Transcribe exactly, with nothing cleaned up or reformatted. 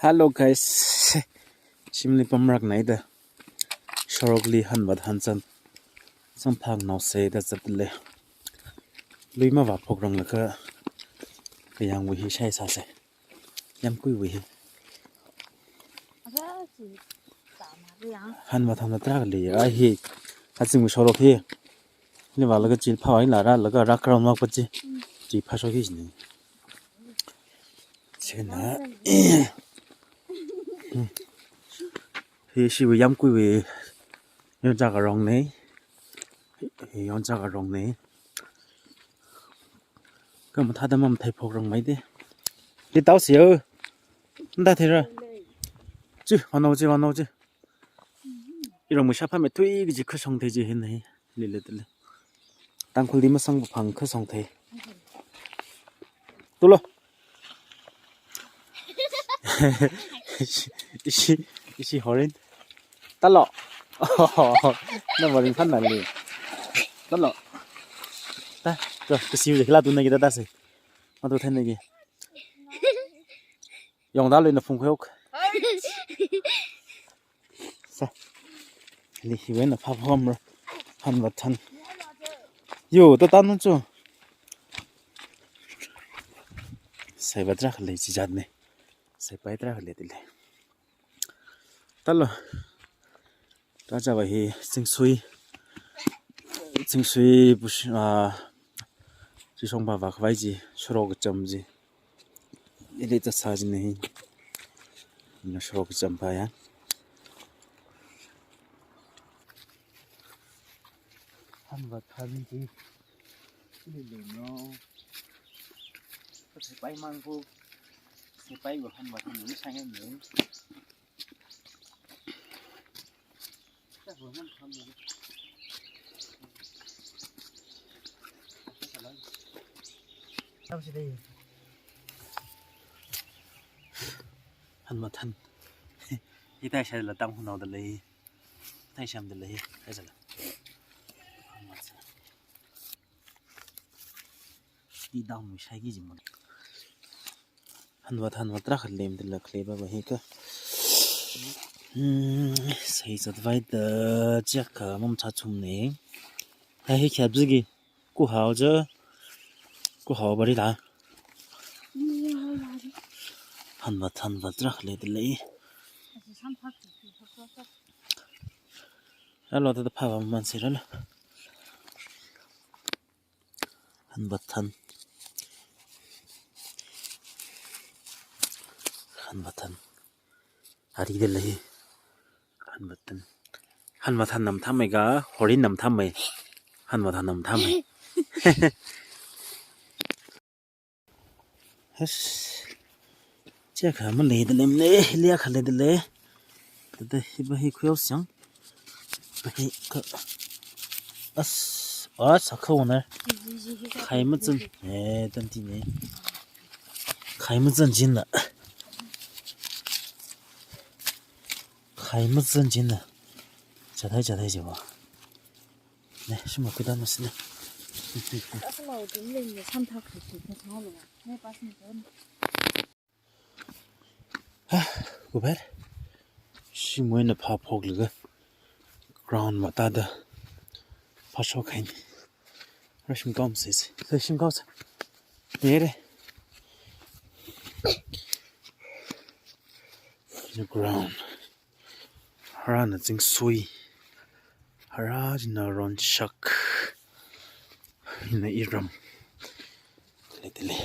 Hello guys. Shimli pamrak naida. Shorokli hanvat hanzan. Samphang nao seida zatle. Lui mavāphokranglaga. Kayāngwui hi shai sāse. Yamkuiwui hi. Hanvat hanvat tarākha lei. Ai hi. Azingwui shorok hi. Ni vālaga chili phāwui lara laga rak ground mak pachi. Chi phāshok hi jine. China. Hi ishiwui yamkuiwui yongzak arong ne. Hi yongzak arong ne. Kha mathāda mamatheiphokrangmei de. Hi tao siyo. Nda theira. Chi, vānao chi, vānao chi. Irong mashapha me tui biji khasong thei ji hin hai. Lile tele. Tangkhulli masang phang khasong thei. Tulo. Ishi, ishi, ishi horin. Talo. Na maring khan nali. Talo. Ta, to, kasi ule kila tu nagi ta ta se. Matu than nagi. Yongda lui na phung khayok. Sa. Li hiwui eina phāphamra. Hanvat han. Yo, to tanu chu. Saiva tarākha lei chi jat ne. Saipai tarākha lei tile. Talo. Rajava hi Chingsui. Chingsui bush, ah, Chishongpa vākhavai chi, shorok kacham chi. Ili ta sā jine hi. Ina shorok kacham pa ya. Hanvat han chi. Ili leno. Saipai mangko. Saipai ko hanvat han ni sangai ni. Hanvat han. Hi tai shai la Tangkhulnao da lei. Tai sham da lei. Tai shala. Hanvat han. Ti dam mi shai ki jim. Hanvat hanvat tarākha lem tila khalei ba ba hi kha. Hmm, sai zatvai da chiakha mamathā chum ne. Hai hi khyap zigi. Kuhao ja. Kuhao bari la. Hanvat hanvat tarākha lei tile. Alo ta phāva man sirala. Hanvat han. Hanvat han. Ari de lei. Hanvat han. Hanvat han nam thamei ga, horin nam thamei. Hanvat han nam thamei. Has. Chiakha malei dalem ne, liakha lei dalei. Tata hi ba hi khuyao siang. Ba hi kha. As, as, akha wana. Khai mazan. Eh, tanti ne. Khai mazan jin na. Khai mazan jin na. Chathai, chathai jiwa. Ne, shima kuda mas ne. Asala udin le ne samthak khutu khutu lo. Ne pas ni don. Ha, kuber. Shimwui eina phāphok laga. Ground matada. Phāshok haini. Rashim kaum sis. Rashim kaum sis. Nere. Ground. Harana Chingsui. Hara jina ronshak. Ina iram. Khalei tile.